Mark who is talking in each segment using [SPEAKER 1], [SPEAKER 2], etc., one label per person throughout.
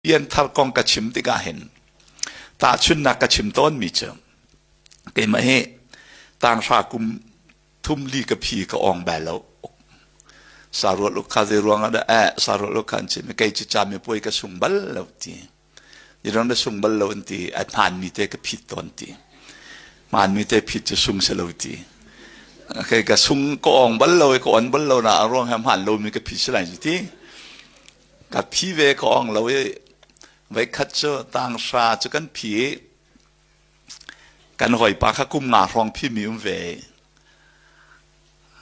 [SPEAKER 1] Pianthar kong ka chim tikah hin tahchunhnak ka chim tawnmi cu keimah hi tanghra kum thum li ka phi ka ong bal lo. Sarual uk kha zei ruang ah dah eh sarual uk kha an chim kei cu camipuai ka sung bal lo ti. Mirang na sung bal lo an ti a hmaanmi te ka phit tawn ti. Hmaanmi te phit cu sung si lo ti. Kei ka sung ka ong bal lo i ka on bal lo na a ruang he hmaan lomi ka phit si lai ti. Ka phi ve ka ong lo i voikhat cu tanghra cu kan phi i kan hawipa kha kum nga hrawng phimi um ve.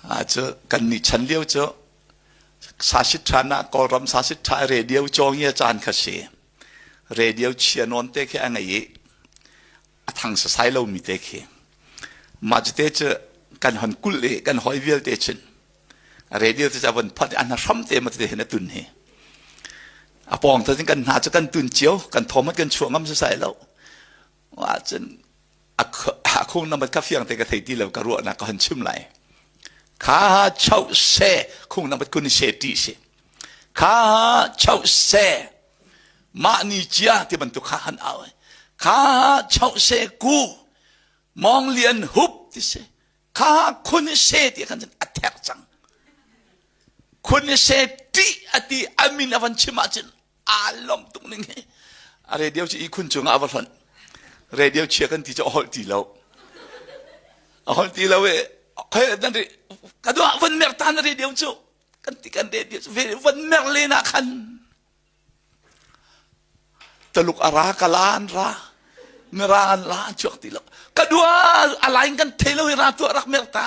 [SPEAKER 1] Ah cu kan nih chan lio cu sasit ṭhan ah Kawlram sasit ṭha radio cawngia caan kha si. Radio chia nawn te khi a ngei i a thang sasai lomi te khi. Mah cu te cu kan hon kulh i kan hawi vialte cun radio cu a von phot i a hna hram te ma te hin a tun hi. A pawng te kan hna cu kan tun cio, kan thawmat kan chuah ngam sasai lo. Wa cun a khung namat kha fiang te ka thei ti lo ka ruahnak ka hon chim lai. Kha chau se khung namat kun se ti si. Kha chau se mah ni cia ti bantuk kha han au. Kha chau se ku mong lian hup ti si. Kha khun se ti khan a ther cang. Khun se ti ati amin avan chim ahcun aa lawm tuk ning hi. A radio cu ihkhun cungah a va hlonh. Radio chia kan ti cu a holh ti lo. A holh ti lo i ka duah van mer ta na radio cu kan ti kan radio cu van mer len ah khan Taluk a ra kala an ra mirang an la an chuak ti lo ka dua a lain kan thei lo i ra tu rak mer ta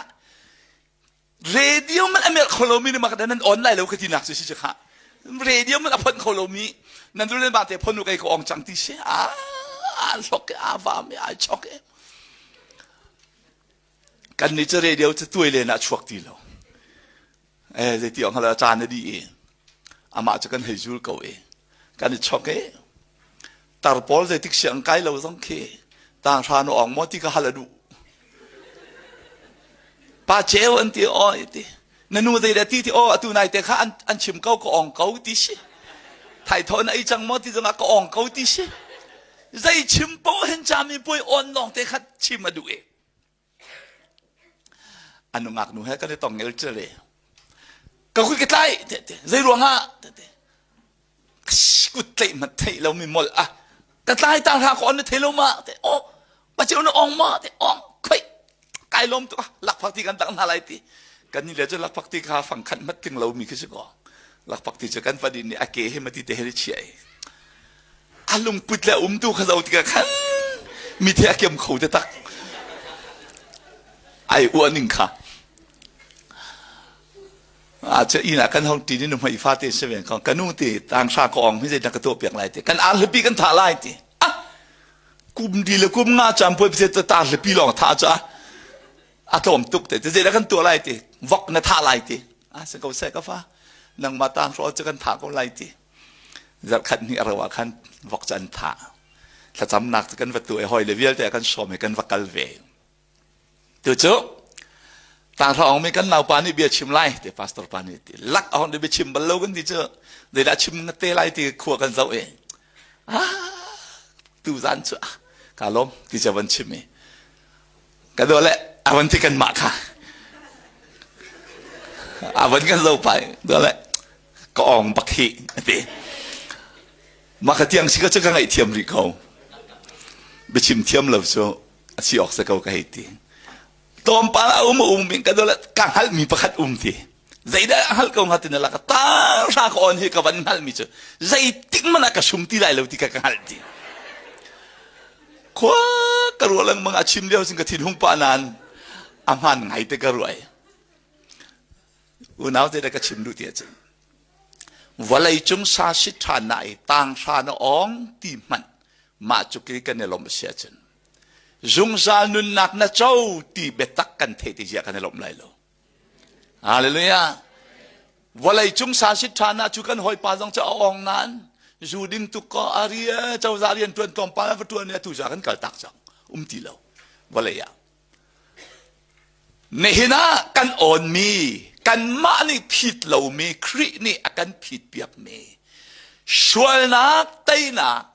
[SPEAKER 1] radio man a merh kho lomi nih mak nan on lai lo ka ti nak cu si cu kha radio man a phon kho lomi nan dul nan te phon u kai ko ong cang ti si a a hlok a vam ai chok e kan ni cu radio cu tuai len ah chuak ti lo eh zei ti ong hala caan a di i amah cu kan hei zul ko i kan i chok i tar pawl zeitik siang kai lo zong khi tang hra nu ong maw ti ka hal a duh pa ceu an ti aw ti na nu zei dah ti ti aw atu nai te kha an, an chim ko ka ong ko ti si thai thaw na ei cang maw ti zongah ka ong ko ti si zei chim po hen chami puai on long te kha chim a duh e A nungak nu he kan i tong ngel cele. Ka kut ka tlai te te zei ruangah te te kut tlaih hmanh theih lo mi molh ah ka tlai tang hra ko on na thei lo ma te oh pa ceu na ong ma te ong khoi kai lom tu lakphak ti kan tang hna lai ti kan ni le cu lakphak ti kha fang khat mat ting lo mi khi si ko lakphak ti cu kan fadin nih a ke he ma ti te he chia i a lungput le umtu kha zoh tikah khan mithi a kem kho te tak ai uah ning kha a che ina kan hong ti ni nu hmai fa te se ven ka kanu ti tang sha ko ong hi zei ka to piak lai ti kan ar hlipi kan tha lai ti ah kum di le kum nga cham poi pse ta hlipi long tha cha a tlawm tuk te zei kan tuah lai ti vok na tha lai ti a se ko se ka fa nang ma tang ro chu kan tha ko lai ti Zarhkhat hnih a rauh ah khan vok cu an thah. Thlacamnak cu kan va tuah i hawile vialte a kan sawm i kan va kal ve. Tu cu tanghra mi kan naupa nih bia chim lai ti pastor pa nih ti lak ahon bia chim bal lo kan ti cu zeidah chim na te lai ti khua kan zoh i ah tu zan cu ka lawm ti cu van chim i ka dawh le a van ti kan mah kha a van kan zo pai dawh le ka ong bak hi a ti mah ka tiang si ka cu ka ngaihthiam rih ko biachim thiam lo cu a si awk si ko ka hei ti tlawmpal a um a um in ka dawh ka hngalhmi pakhat um ti zeidah a hngalh ko hnga ti na lak ta hra ka on hi ka van hngalhmi cu zeitik man ah ka sum ti lai lo ti ka ka hngalh ti khua ka ruah lengmang a chim lio sin ka thin hung pah nain a hmaan ngai te ka ruai unau te ka chim duh ti ahcun vawlei cung sa si ṭhan na i tang hra na ong ti hmanh mah cu ki kan i lawmh si ahcun zungzal nunnak na co ti biatak kan theih ti zia kan i lawmh lai lo Hallelujah. Vawlei cung sasit ṭhan ah cu kan hawipa zong cu a ong nain zu ding tuk ko a ria cozah rian ṭuan tlawmpal a va ṭuan i atu za kan kal tak cang um ti lo vawlei ah nihin ah kan awnmi kanmah nih phit lomi Khrih nih a kan phit piakmi. Sualnak teinak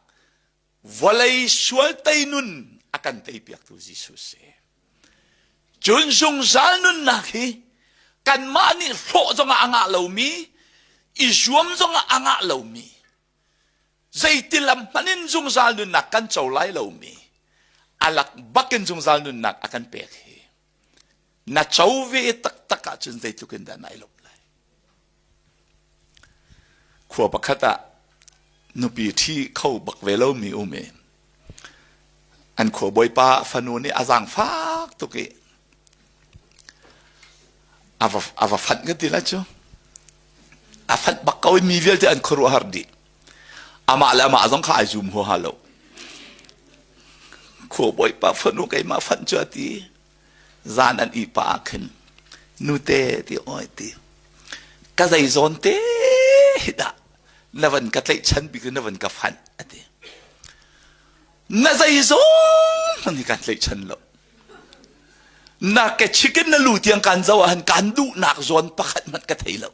[SPEAKER 1] vawlei sual tei nun a kan teipiaktu Jesuh si. Cun zungzal nunnak hi kanmah nih hlawh zongah a ngah lomi, i zuam zongah a ngah lomi, zeiti lam hmanh in zungzal nunnak kan co lai lomi, a lak bakin zungzal nunnak a kan pek hi na co ve taktak ahcun zeitluk in dah nai lawmh lai. Khua pakhat ah nupi ṭhi kho bak ve lomi um i an khua bawipa fanu nih a zaangfak tuk i a va, a va fanh ka ti lai cu. A fanh bak ko i mi vialte an khuaruahhar dih. Amah le amah zong kha ai zum huaha lo. Khua bawipa fanu keimah fanh cu a ti. Zan an ih pah ah khin nute ti oi ti ka zei zawn te hi dah na van ka tlaihchan bik na van ka fanh a ti. Na zei zawn hmanh hi kan tlaihchan lo. Na ke chicken na lu tiang kan zo ah han kan duhnak zawn pakhat hmanh ka thei lo.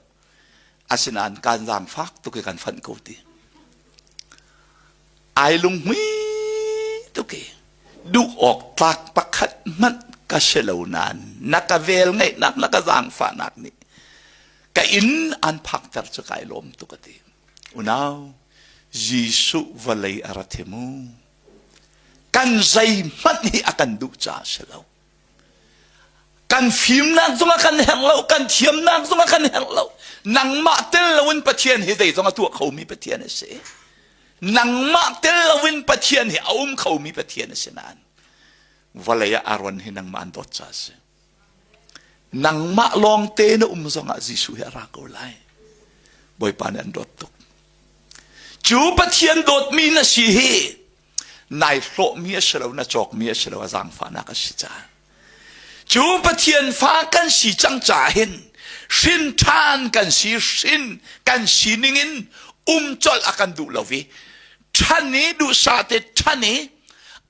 [SPEAKER 1] Asinain kan zaangfak tuk i kan fanh ko ti. Ai lunghmui tuk i duh awk tlak pakhat hmanh ka si lo nain na ka vel ngeihnak na ka zaangfahnak nih ka inn an phakter cu kai lawm tuk a ti. Unau, Jesuh vawlei a ra thi mu. Kan zeihmanh hi a kan duh caah si lo. Kan fimnak zong a kan herh lo, kan thiamnak zong a kan herh lo. Nangmah tel loin Pathian hi zeizong a tuah khomi Pathian a si. Nangmah tel loin Pathian hi a um khomi Pathian a si nain vawlei ah Aaron hi nangmah an dawt caah a si. Nangmah lawngte na um zongah Jesuh hi a ra ko lai. Bawipa nih an dawt tuk. Cu Pathian dawtmi na si hi nai hlawhmi a si lo na cawkmi a si lo a zaangfahnak a si caah cu Pathian fa kan si cang caah hin hrin ṭhan kan si hrin kan sining in um colh a kan duh lo i ṭhan i duhsah te ṭhan i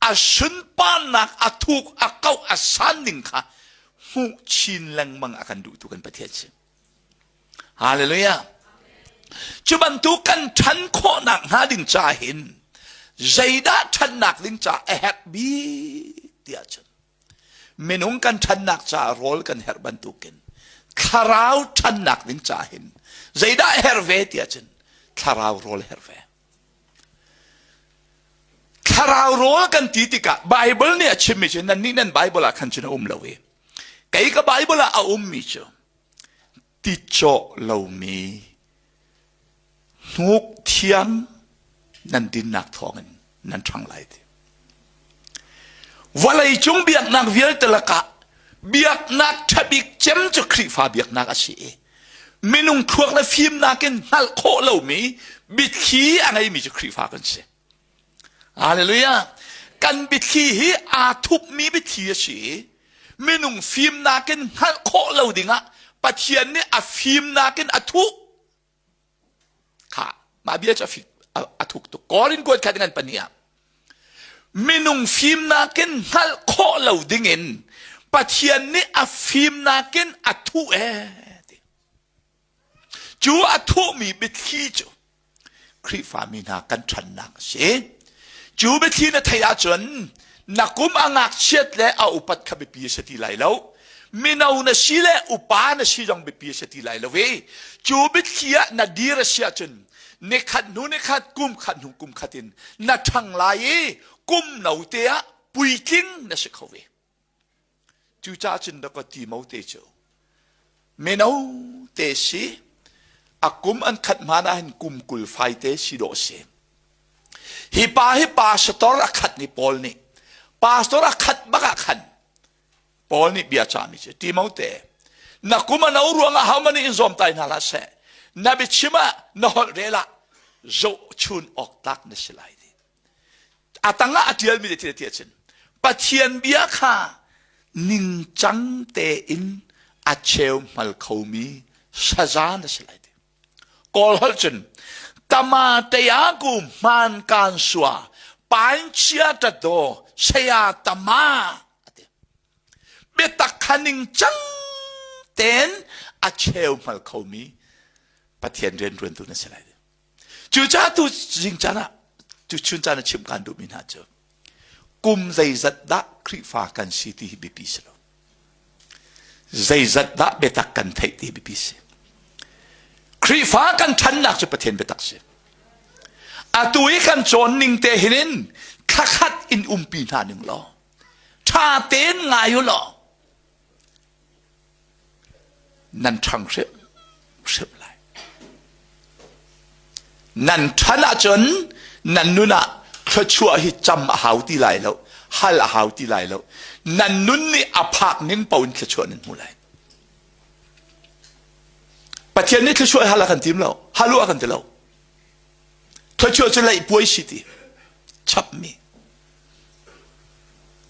[SPEAKER 1] a sunparnak a thuk a kauh a san ding kha hmuh chin lengmang a kan duhtu kan Pathian si. Hallelujah. Cu bantuk kan ṭhan khawhnak hnga ding ca hin zeidah ṭhannak ding ca a herh bik tiah cun minung kan ṭhannak caah rawl kan herh bantukin thlarau ṭhannak ding ca hin zeidah a herh ve tiah cun thlarau rawl herh ve. Thlarau rawl kan ti tikah Bible nih a chimmi cu nannih nan Bible ah khan cun a um lo i kei ka Bible ah a ummi cu ti cawh lomi hnuk thiang nan dinnak thawngin nan ṭhang lai ti. Vawlei cung biaknak vialte lakah biaknak ṭhabik cem cu Khrihfa biaknak a si i minung thluak le fimnak in hngalh khawh lomi biathli a ngeimi cu Khrihfa kan si. Hallelujah. Kan biathli hi aa thupmi biathli a si i minung fimnak in hngalh khawh lo dingah Pathian nih a fimnak in a thuh. Kha mah bia cu a thuk tuk. Korin kuat khat ngan pahnih ah minung fimnak in hngalh khawh lo dingin Pathian nih a fimnak in a thuh ee. Cu a thuhmi biathli cu Khrihfami hna kan ṭhannak a si. Cu biathli na theih ahcun na kum a ngakchiat le a upat kha biapi a si ti lai lo. Mino na si le upa na si zong biapi a si ti lai lo i cu biathli ah na dir a si ahcun nikhat hnu nikhat kum khat hnu kum khat in na ṭhang lai i kum note ah puitling na si kho ve. Cucaah cun dakaw Timote cu mino te si a kum an khat hmaan ah hin kum 20 fai te si dawh si. Hi pa hi pastor a khat ni Paul nih pastor a khat bak ah khan Paul nih bia cahmi cu Timote na kum a no ruangah hohmanh nih in zawmtai hna hlah seh na biachim ah na holh rel ah zohchun awk tlak na si lai ti. A tangah a ṭialmi le thil a cun Pathian bia kha ningcang tein a cheu hmal khomi saza na si lai ti. Kawl holh cun tama teya ku hman kan sua pain chia ta do saya tama ati. Biatak kha ningcang tein a cheu hmal khomi Pathian rianṭuantu na si lai ti. Cucaah tu zing caan ah tu chun caan ah chim kan duhmi hna cu kum zeizat dah Khrihfa kan si ti hi biapi si lo. Zeizat dah biatak kan theih ti biapi si. Khrihfa kan ṭhannak cu Pathian biatak si. Atu i kan cawn ning te hin in thlakhat in umpi hna ning law ṭha tein ngai u law nan ṭhang hrimhrim lai. Nan ṭhan ahcun nan nun ah thluachuah hi cam a hau ti lai lo, hal a hau ti lai lo. Nan nun nih a phak ning paoh in thluachuah nan hmu lai. Pathian nih thluachuah hal a kan tim lo, hal u a kan ti lo. Thluachuah cu leih puai si ti chapmi.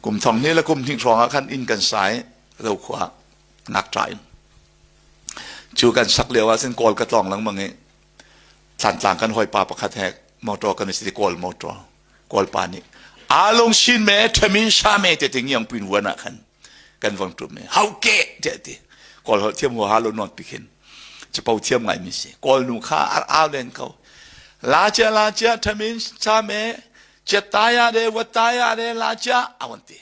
[SPEAKER 1] Kum thong hnih le kum hnih hrawng ah khan inn kan sa i Zokhua ngakṭah in. Cu kan sak lio ah cun Kawl ka tlawng lengmang i Thlantlang kan hawipa pakhat he motor kan i Kawl motor Kawl pa nih Alung sin me thamin sha me te ti ngiang pin vuan ah khan kan vong tum i hau ke te ti Kawl holh thiam huaha lo non pi khin capo thiam ngai mi si Kawl nu kha ar au len ko la chia la chia thamin sha me Cetaya de wataya de la chia awan ti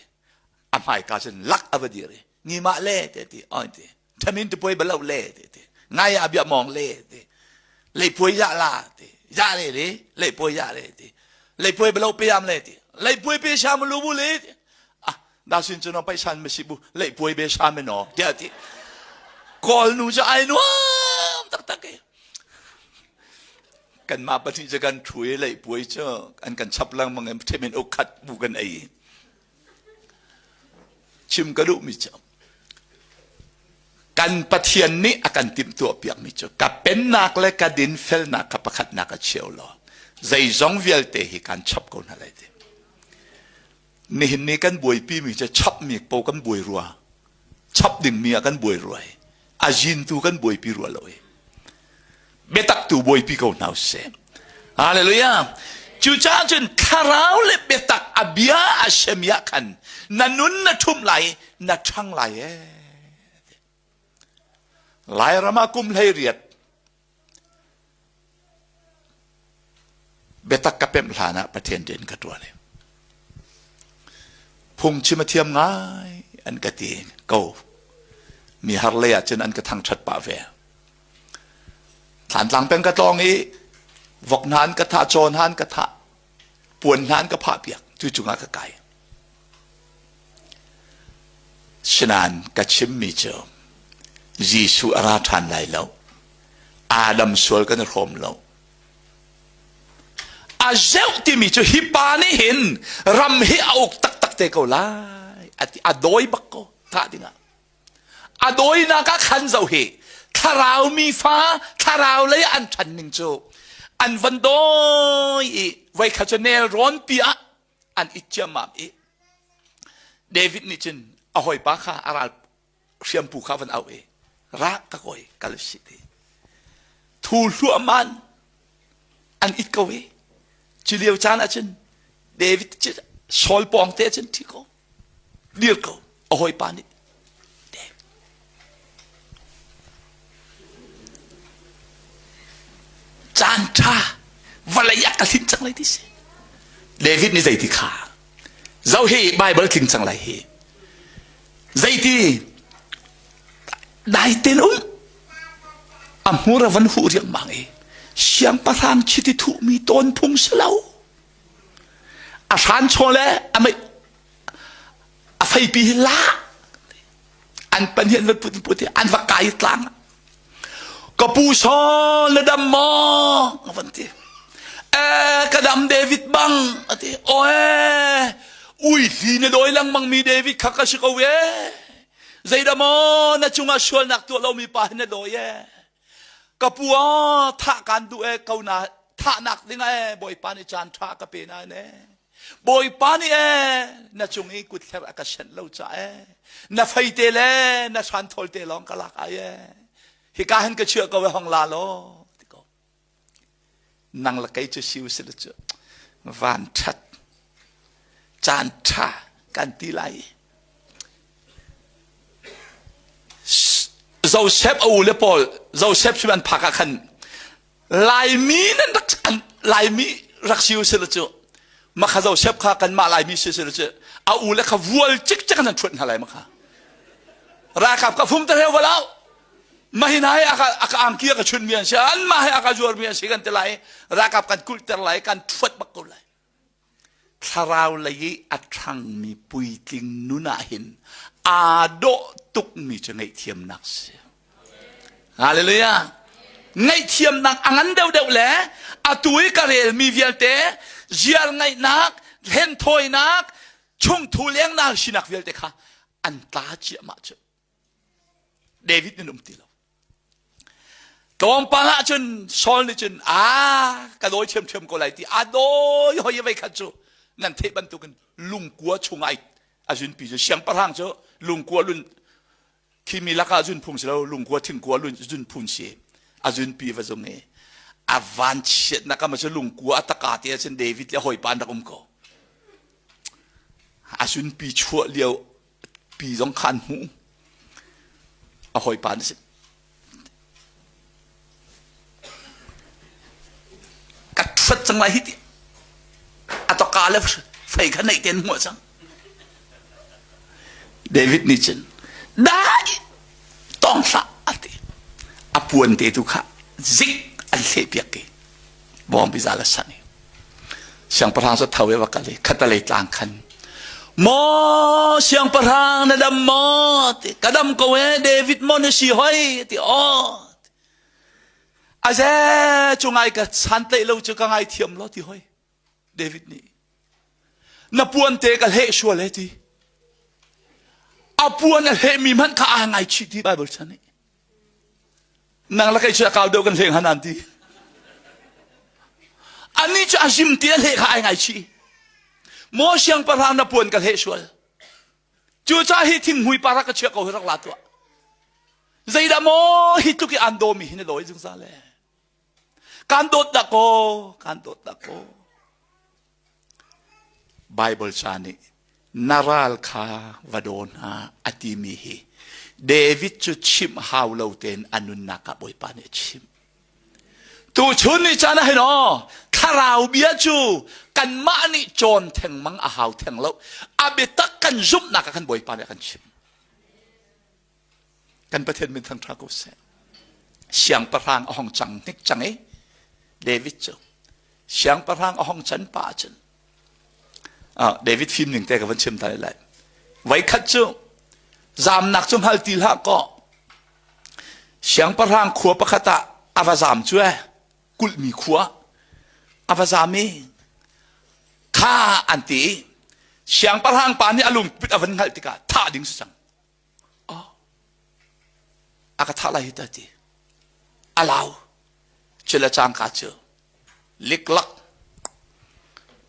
[SPEAKER 1] a hmaika cun lak a va dir i ngimah le te ti oi ti thamin ti puai balo le te ti ngai a bia mong le ti lei puai ya la ti ya le le lei puai ya le ti lei puai balo pe am le ti lei puai pe sham lu bu le ti ah da sin chu no pai san me si bu lei puai be sham no ti ti kawl nu chu ai nuam tak tak e kanmah pahnih cu kan ṭhu i leihpuai cu an kan chap lengmang i ṭhemin uk khat bu kan ei. Chim ka duhmi cu kan Pathian nih a kan timhtuah piakmi cu ka pennak le ka dinfelnak kha pakhatnak a cheu law zeizong vialte hi kan chap ko hna lai ti. Nihin ni kan buaipi mi cu chapmi po kan buai rua. Chap dingmi ah kan buai rua hi. A zin tu kan buaipi rua lo hi. Biatak tu buaipi ko hna usih. Hallelujah. Cucaah cun thlarau le biatak a bia a semi ah khan na nun na ṭhumh lai na ṭhang lai ee. Lairam ah kum 18 Biatak ka pemh hlan ah Pathian rian ka ṭuan i phungchim a thiam ngai an ka ti ko. Mi har lei ah cun an ka thangṭhat pah ve. Thlantlang peng ka tlawng i vok hna an ka thah, caw hna an ka thah, puan hna an ka phah piak. Cu cungah ka kai. Sinain ka chimmi cu Jesuh a ra ṭhan lai lo. Adam sual kan i hrawm lo. A zeuh timi cu hi pa nih hin ram hi a uk taktak te ko lai. A ti a dawi bak ko thah dingah. A dawinak ah khan zoh hi thlarau mi fa thlarau lei an ṭhan ning cu an van dawi i voikhat cu nelrawn pi ah an it ciammam i David nih cun a hawipa kha a ral hriampu kha van auh i ra ka kawi kal si ti thu hluahman an it ko i cu lio caan ah cun David cu Saul pawng te cun thi ko dir ko a hawipa nih Caan ṭha vawlei ah ka hlinh cang lai ti si. David nih zeiti kha zoh hi Bible tling cang lai hi. Zeiti dai ten um a hmur a van huh riangmang i siangpahrang chiti thuhmi tawn phung si lo. A hran chaw le a mei a feipi hi la an pan hi an va put put i an va kai tlang ka pu Saul na dam maw a van ti eh ka dam David bang a ti oe ui hli na dawi lengmang mi David kha ka si ko e zeidah maw na cungah sualnak tuah lomi pa hi na dawi e ka pu aw thah kan duh e ko na thahnak ding e bawipa nih caan tha ka pe na ne Bawipa nih ee na cung i kutthler a ka senh lo ca ee na feite le na hranthawl te lawng ka lak ai ee hika hin ka chiah ko e hong la law ti ko nang le kei cu siu si cu van that caan tha kan ti lai Joseph a u le pawl Joseph cu an phak ah khan Laimi nan rak an. Laimi rak si u sila cu makha Joseph kha kanmah Laimi si sila cu a u le kha vual cikcek in an ṭhuat hna lai makha. Ralkap ka fum te hreu valau. Mahina he aka aka angki aka chun mi an si an mah he aka zuar mi an si kan ti lai ralkap kan kulhter lai kan ṭhuat bak ko lai. Thlarau lei i a ṭhangmi puitling nun ah hin aa dawh tukmi cu ngaihthiamnak si. Hallelujah! Ngaihthiamnak a ngan deuhdeuh le atu i ka relmi vialte ziar ngaihnak, hlenthawinak, chungthu lengnak sinak vialte kha an tla ciahmah cu. David nin um ti lo. Tlawmpal ah cun Saul nih cun a ka dawi ṭhiamṭhiam ko lai ti a dawi hoi vei khat cu nan theih bantukin lungkua chungah a zunpi cu siangpahrang cu lungkua lun khimi lakah zun phung si lo lungkua thingkua lun zun phun si a zunpi va zung i a van chiatnak ama cu lungkua a taka te cun David le hawipa an rak um ko a zunpi chuah lio pi zong kha an hmuh. A hawipa na si. Ka ṭhuat cang lai hi ti. A toka le fei kha neih ten hmuh cang. David nih cun dai tong hlah a ti. A puan te tu kha zik an hleh piak i bawngpi zal a sanh i Siangpahrang cu tho i va kal i khatalei tlang khan maw siangpahrang na dam maw ti ka dam ko e David maw na si hoi ti aw aze cu ngai ka santlaih lo cu ka ngai thiam lo ti hoi David nih na puan te ka hleh sual he ti a puan a hlehmi hmanh kha aa ngaichih ti Bible chan nih Nang le kei cu a kau deuh kan hleng han an ti. Anih cu a zim ti a hleh kha ai ngaichih. Maw siangpahrang na puan ka hleh sual. Cucaah hi thinghmui para ka chia ko hi rak la tuah. Zeidah maw hi tluk i an dawmi hi na dawi zungzal le. Kan dawt dah kaw, kan dawt dah kaw. Baibal ca nih na ral kha va daw hna a timi hi David cu chimh hau lo tein a nunnak ah Bawipa nih a chimh. Tuchun ni caan ah hin aw thlarau bia cu kanmah nih cawn thengmang a hau theng lo. A biatak kan zumhnak ah khan Bawipa nih a kan chimh. Kan Pathian min thangṭha ko seh. Siangpahrang a hong cang hnik cang i David cu siangpahrang a hong can pa ahcun ah David fim ning te ka van chim ta lai. Voikhat cu zamnak cu hngal ti hlah kaw siangpahrang khua pakhat ah a va zam cu eh kulhmi khua a va zam i kha an ti i siangpahrang pa nih a lungput a van hngalh tikah thah ding si cang. A ka thah lai hi ta ti. A lau. Cila cangka cu liklak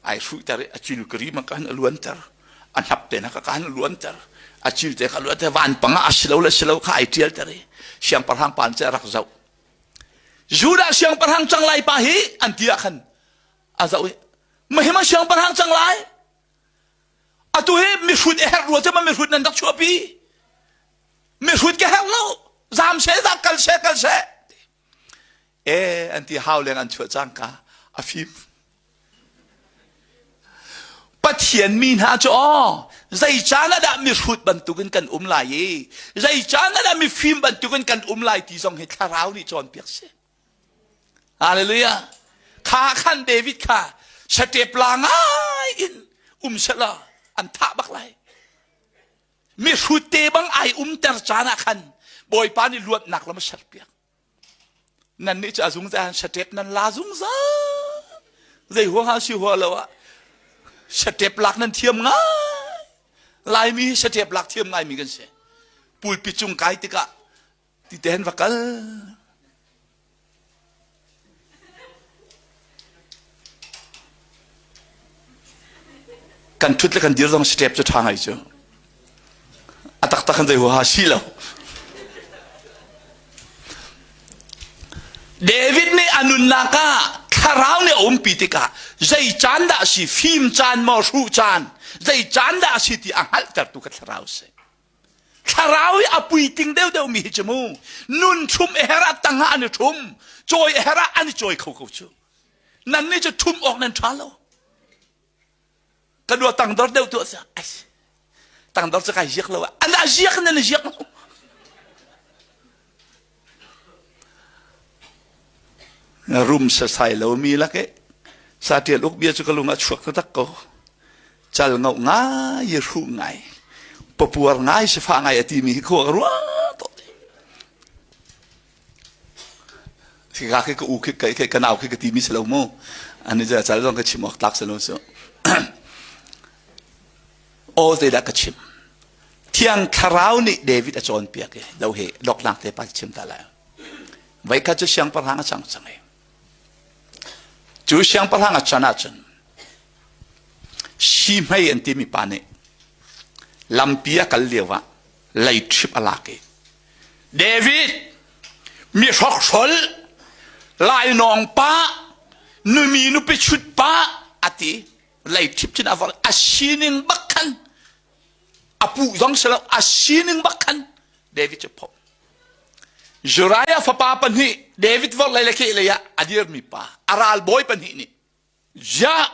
[SPEAKER 1] ai hruhter i a cil kari ma kan a luanter. A hnap te na ka kan a luanter. A cil te kha luanter vanpang ah a silo le silo kha ai tialter i siangpahrang pa cu a rak zoh. Judah siangpahrang cang lai pa hi an ti ah khan a zoh i mahima siangpahrang cang lai Atu hi mihrut a herh rua cu ma mihrut nan rak chuahpi. Mihrut ka herh lo. Zam seh zam kal seh kal seh. E an ti hau leng an chuah cangka a fim. Pathian mi hna cu aw zei caan ah dah mihrut bantukin kan um lai i zei caan ah dah mifim bantukin kan um lai ti zong hi thlarau nih cawnpiak si. Hallelujah. Kha khan David kha satep la ngai in um sela an thah bak lai. Mihrut te bang ai umter caan ah khan Bawipa nih luatnak lam a serpiak. Nan nih cu a zungzal an satep nan la zungzal. Zei huaha si hua lo ah satep lak nan thiam ngai. Laimi hi satep lak thiam ngaimi kan si. Pulpi cung kai tikah Ti te hen va kal. Kan ṭhut le kan dir zong step cu ṭha ngai cu. A taktak kan zei huaha si lo. David nih a nunnak ah thlarau nih a umpi tikah zei caan dah si fim caan maw hruh caan zei caan dah si ti a hngalhtertu ka thlarau si. Thlarau i a puiting deuhdeuh mi hi cu mu nun ṭhum a herh ah tang ah an i ṭhum cawi a herh ah an i cawi kho ko cu. Nan nih cu ṭhum awk nan ṭha lo. Ka dua tangdor deuh tu a ai tangdor cu kai ziak lo an a ziak nan ziak lo. Rum sasai lo mi lak e sa tial uk bia cu ka lung a chuak taktak ko. Cal ngau ngai hru ngai papuar ngai sifa ngai a timi hi khua ka ruah to. Ka khi ka u khi ka ka nau khi ka timi si lo mu. Ani cu cal zong ka chim awk tlak si lo su. Aw zeidah ka chim. Thiang Thlarau nih David a cawnpiak i do hi doknak te pa chim ta lai. Voikhat cu siangpahrang a cang cang i cu siangpahrang a can ahcun Sihmei an timi pa nih lampi a kal lio ah leiṭhip a lak i David mi hrokhrol lainawng pa numi nupi chut pa a ti leiṭhip cun a vor a sining bak khan a puh zong si lo a sining bak khan David cu phomh Uriah fapa pahnih David vorlei le kehlei ah a dirmi pa a ralbawi pahnih nih Ziah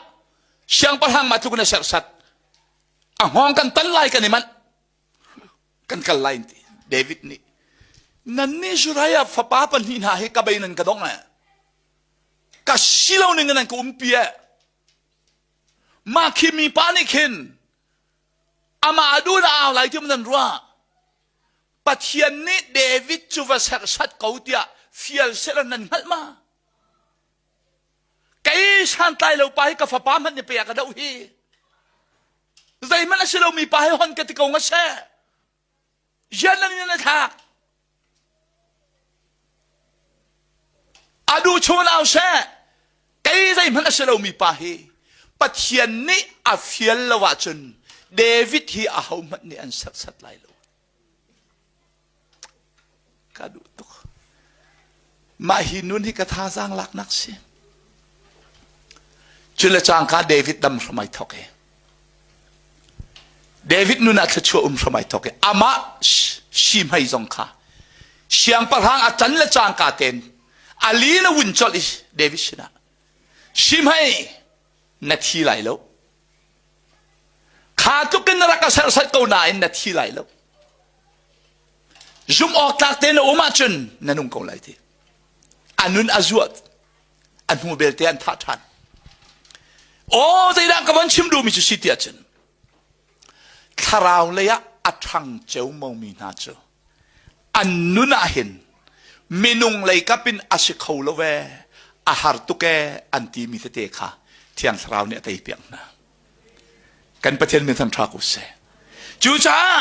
[SPEAKER 1] siangpahrang mah tluk in a serhsat a hngawng kan tan lai kan i manh kan kal lai ti David nih nannih Uriah fapa pahnih hna hi ka bei nan ka dong eh ka si lo ning in nan ka umpi eh mah khi mi pa nih khin amah a duh na au lai ti nan ruah Pathian nih David cu va serhsat ko tiah fial sehla nan hngalh ma Kei santlai lo pa hi ka fapa hmanh nih pei a ka doh hi. Zeihmanh a si lomi pa hi hon ka ti ko nga seh. Zian nan in a thlak. A duh chung au seh. Kei zeihmanh a si lomi pa hi Pathian nih a fial lo ahcun David hi ahohmanh nih an serhsat lai lo. Ka duh tuk. Mah hi nun hi ka thazaang laknak si. Cu le cangka David dam hram ai thawk i David nun ah thluachuah um hram ai thawk i amah si hmei zong kha siangpahrang a can le cangka ten a lin a vun colh i David sinah Shimei na thi lai lo Kha tluk in na rak ka serhsat ko nain na thi lai lo. Zumh awk tlak te na um ahcun na nung ko lai ti. A nun a zuat. A hnu belte an thah ṭhan. Aw zeidah ka von chim duhmi cu si ti ahcun thlarau lei ah a ṭhang ceomomi hna cu an nun ah hin minung lei kap in a si kho lo ee a har tuk ee an timi tete kha thiang thlarau nih a tei piak hna kan pathian min than tha ko seh cucaah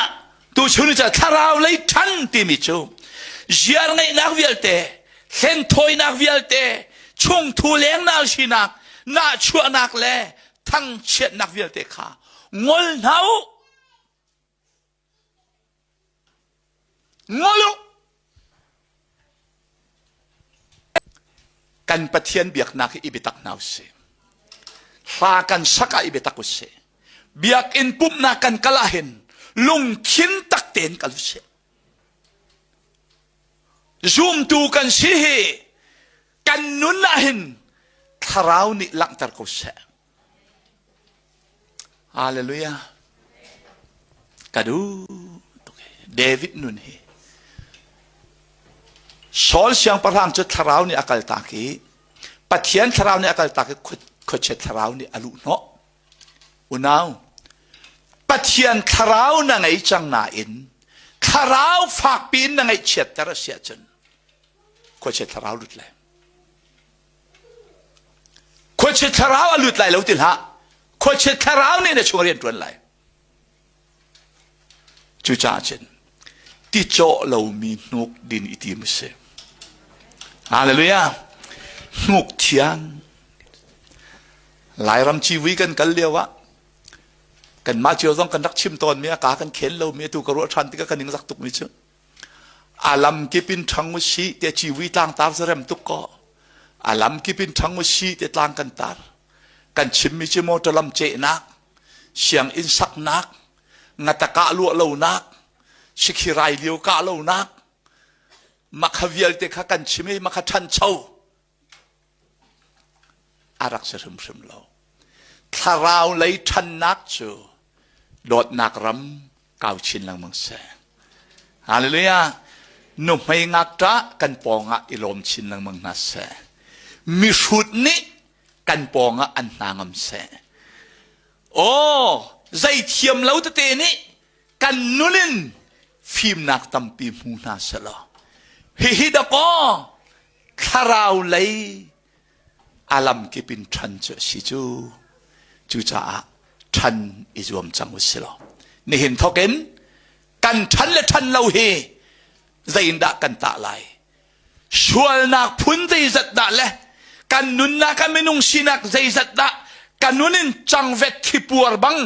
[SPEAKER 1] tuchun ca thlarau lei ṭhan timi cu ziar ngeihnak vialte hlenthawinak vialte chungthu lengnal sinak nahchuahnak le thangchiatnak vialte kha ngol hna u Ngol u! Kan Pathian biaknak hi i biatak hna usih. Hla kan sak ah i biatak usih. Biakinn pumhnak kan kal ahhin lungthin tak tein kal usih. Zumtu kan si hi kan nun ahhin thlarau nih langhter ko seh. Hallelujah. Ka duh tuk David nun hi. Saul siangpahrang cu thlarau nih a kaltak i Pathian thlarau nih a kaltak i khuachia thlarau nih a luh hnawh. Unau, Pathian thlarau na ngei cang nain thlarau fakpi in na ngaihchiatter a si ahcun khuachia thlarau lut lai. Khuachia thlarau a lut lai lo ti hlah. Khuachia thlarau nih na chung rian ṭuan lai. Cucaah cun ti cawh lomi hnuk din i tim a si. Hallelujah. Hnuk thiang. Lairam civui kan kal lio ah kanmah cio zong kan rak chim tawnmi a ka kan khel lomi atu ka ruah ṭhan tikah kan ning zak tukmi cu A lamkip in ṭhang u sih tiah civui tlangtar cu rem tuk kaw a lamkip in ṭhang u sih tiah tlang kan tar. Kan chimmi cu motor lam cehnak, sianginn saknak, ngata kah luah lonak, sikhi rai lio kah lonak, makha vialte kha kan chim i makha ṭhancho. A rak si hrimhrim lo. Thlarau lei ṭhannak cu dawtnak ram kau chin lengmang seh. Hallelujah. Nuhmei ngakṭah kan pawngah i lawm chin lengmang hna seh. Mihrut nih kan pawngah an hna ngam seh. Aw, zei thiam lo tete nih kan nun in fimnak tampi hmu hna selaw. Hihi dakaw thlarau lei a lamkip in ṭhan cu a si cu. Cucaah ṭhan i zuam cang u si law. Nihin thawk in kan ṭhan le ṭhan lo hi zeiindah kan tah lai? Sualnak phun zeizat dah le kan nunnak ah minung sinak zeizat dah ka nun in cangvet thipuar bang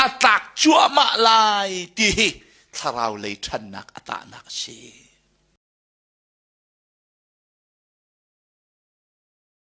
[SPEAKER 1] a tlak cuahmah lai ti hi thlarau lei ṭhannak a tahnak a si.